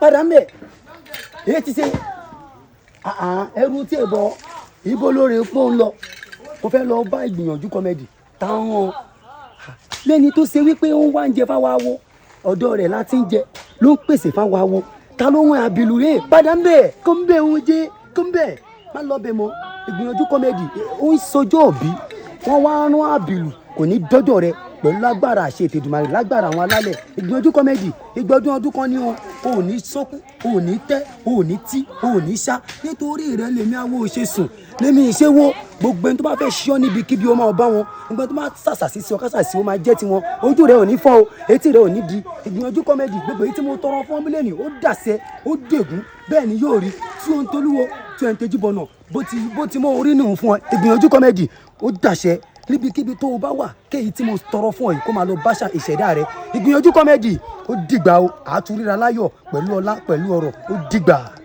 Padà ń bẹ̀. Èyí ti ṣe ẹrú tí ẹ bọ ibo lóore pọ́n ń lọ. Mo fẹ́ lọ bá Ìgbìyànjú Comedy táwọn lẹ́ni tó ṣe wípé ó ń wá ń jẹ fáwọn awo, ọ̀dọ̀ rẹ̀ láti ń jẹ, ló ń pèsè fáwọn awo. Ta ló ń wọ́n abilu rẹ̀? Padà ń bẹ̀, kó ń bẹ̀ ń jẹ́, kó ń bẹ̀ má lọ bẹ̀ mọ́. Ìgbìyànjú Comedy ó ń sọjọ́ òbí, wọ́n wá rán àbìlù, kò ní dọ́dọ̀ rẹ pẹ̀lú lágbára àṣẹ Ètèdùmarè, lágbára àwọn alálẹ̀. Ìgbìyànjú Comedy, ìgbọ́dún ọdún kan ní o. Ò ní sọ́kú, ò ní tẹ́, ò ní tí, ò ní sá. Nítorí rẹ lèmi awo ṣe sùn, lèmi ìṣe wo. Gbogbo ẹni tó bá fẹ́ ṣọ́ níbikíbi, ó máa bá wọn. Gbogbo ẹni tó bá sàṣàṣì sí ọ, kásàṣì ó máa jẹ́ tiwọn. Ojú rẹ ò ní fọ́ o, etí rẹ ò ní di. Ìgbìyànjú Comedy, gbogbo èyí tí mo tọrọ fún mílíọ̀nù, ó dàṣẹ, ó dègún, bẹ́ẹ̀ ni yóò rí. Tí ó ń tolúwo, tí ó ń tẹjú bọ̀nà, bó ti mọ orí nù fún ọ. Ìgbìyànjú Comedy, ó dàṣẹ. Níbikíbi tó o bá wà, kéyìí tí mo tọrọ fún ọ yìí kó máa lọ báṣà ìṣẹ̀dá rẹ. Ìgbìyànjú Comedy, ó dìgbà o. Àtúríra láyọ̀ pẹ̀lú ọlá, pẹ̀lú ọrọ̀. Ó dìgbà.